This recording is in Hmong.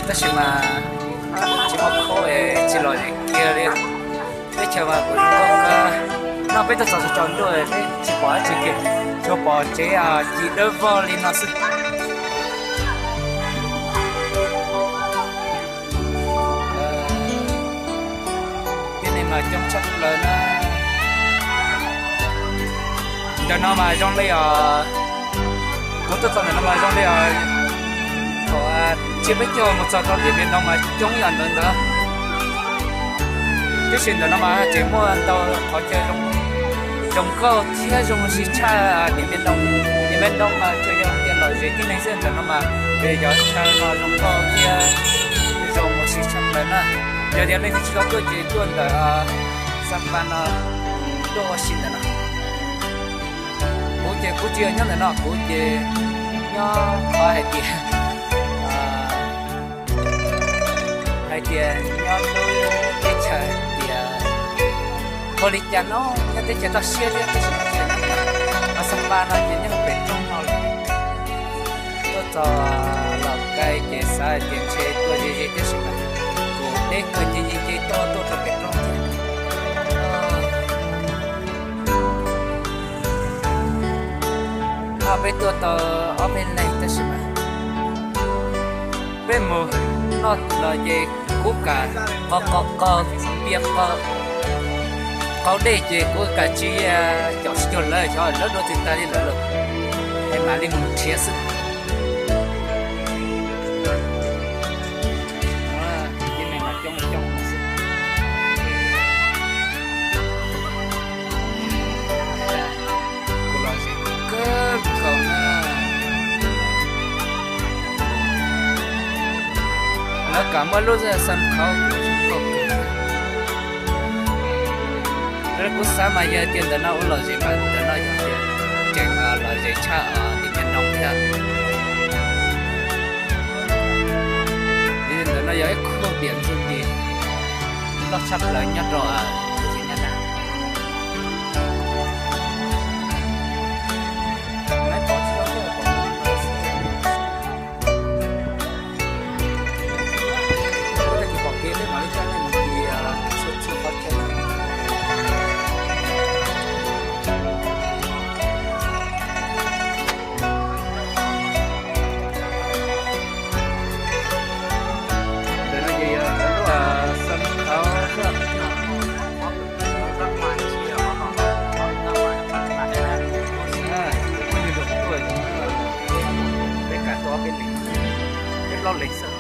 Tab sis mas tsis muaj khau es tsis lom zem kiag li. Teb chaws mas kuv zoo nkauj kawg. No peb tuaj txog tsaus ntuj peb tsis pom dab tsi kiag, tsuas pom tsev ci dawb vog li no xwb. Tib neeg mas coob tshaj plaws na. Ntawm no mas zoo li os, kuv tuaj txog ntawm no mas zoo li os, thaum tsiab peb caug mus txog rau Điện Biên Đông mas coob yam ntawd ntag. Tab sis ntawm no mas tseem muaj ntau qhov chaw zoo nkauj thiab zoo ua si tshaj Điện Biên Đông. Điện Biên Đông mas tsuas yog tias lom zem tib neeg xwb, ntawm no mas vim yog chaw no zoo nkauj thiab zoo ua si tshaj plaws na. Yog tias leej twg tsis tau tuaj ces tuaj ntawm Xas Pas no tuaj ua si ntawm no. Kuv ces kuv tsis yog nyob ntawm no, kuv ces nyob qhov hais tias, hais tias nyob lub teb chaws hais tias ua li cas no, nyob teb chaws toj siab thiab tab sis mas tsis yog nyob ntawm no. Xas Pas no ces nyob pem roob no lawm. Tuaj txog Lào Cai ces xav hais tias ntshe tuaj ze ze tab sis mas kuv deb kawg ces yeej tuaj tuaj rau pem roob thiab. Peb tuaj tau ob peb leeg tab sis mas peb mus noj los ces kuv kam qo qo qo pias qo qaug dej ces kuv kam tsis caum tsis cuag lawv, xyov lawv dua twg tag li lawm lauj. Es mam li mus nrhiav xwb. Tib neeg mas coob coob xwb. Kuv lom zem kawg nkaus na. Lawv kam muab lub xab khaub kuv zoo nkauj kawg. Kuv xav mas yog tias ntawm no ua lom zem mas ntawm no yog tias tseem lom zem tshaj Điện Biên Đông thiab. Ntawm no yog ib khub diam ntxwg nti loj tshaj plaws nyob rau teb chaws Nyab Laj. Ntawm no ces yog lub xab khaub xwb. Peb kam tau ob peb leeg, peb plaub leeg xwb.